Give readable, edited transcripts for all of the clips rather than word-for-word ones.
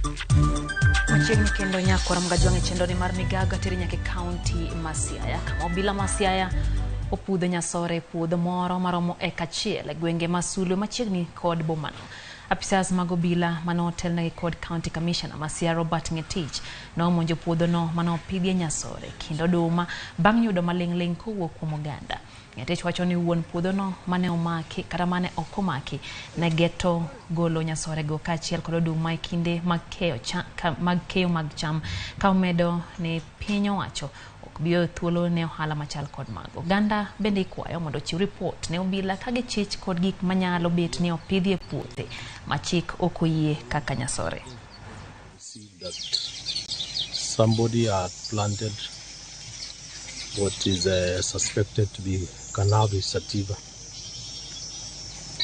Machiegni kendo nyakwar Mgajwang' e chenroni mar migago ateri nyaka e kaunti ma Siaya kama obila ma Siaya opudho nyasore e puodho moro maromo eka achiel e gwenge ma Sulwe machiegni kod bomano. Apisas mag obila mane otelnegi kod County Commissioner ma Siaya Robert Ngetich nomonjo puodhono mane opidhie nyasore kind oduma bang' yudo maling'ling' kowuok kuom oganda. Ngetich wacho ni wuon puodhono mane omaki kata mane ok omaki ne geto golo nyasorego kaachiel kod oduma e kinde mag keyo, mag keyo mag cham ka omedo ni piny owacho ok bi weyo thuolo ne ohala machal kod mago. Oganda bende ikwayo mondo ochiw ripot ne obila ka gichich kod gik manyalo bet ni opidhi e puothe ma chik ok oyie kaka nyasore. That somebody had planted what is suspected to be cannabis sativa.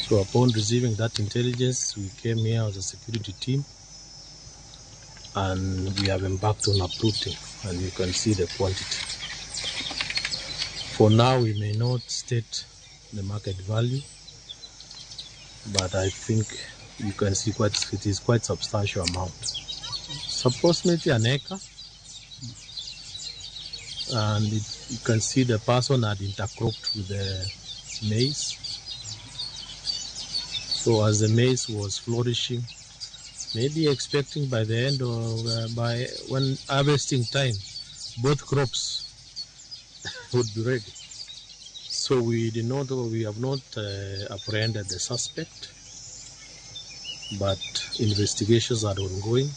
So upon receiving that intelligence, we came here as a security team and we have embarked on uprooting, and you can see the quantity. For now, we may not state the market value, but I think you can see it is quite substantial amount. It's approximately an acre, and you can see the person had intercropped with the maize. So as the maize was flourishing, maybe expecting by the end of by when harvesting time, both crops would be ready. So we did not, we have not apprehended the suspect, but investigations are ongoing.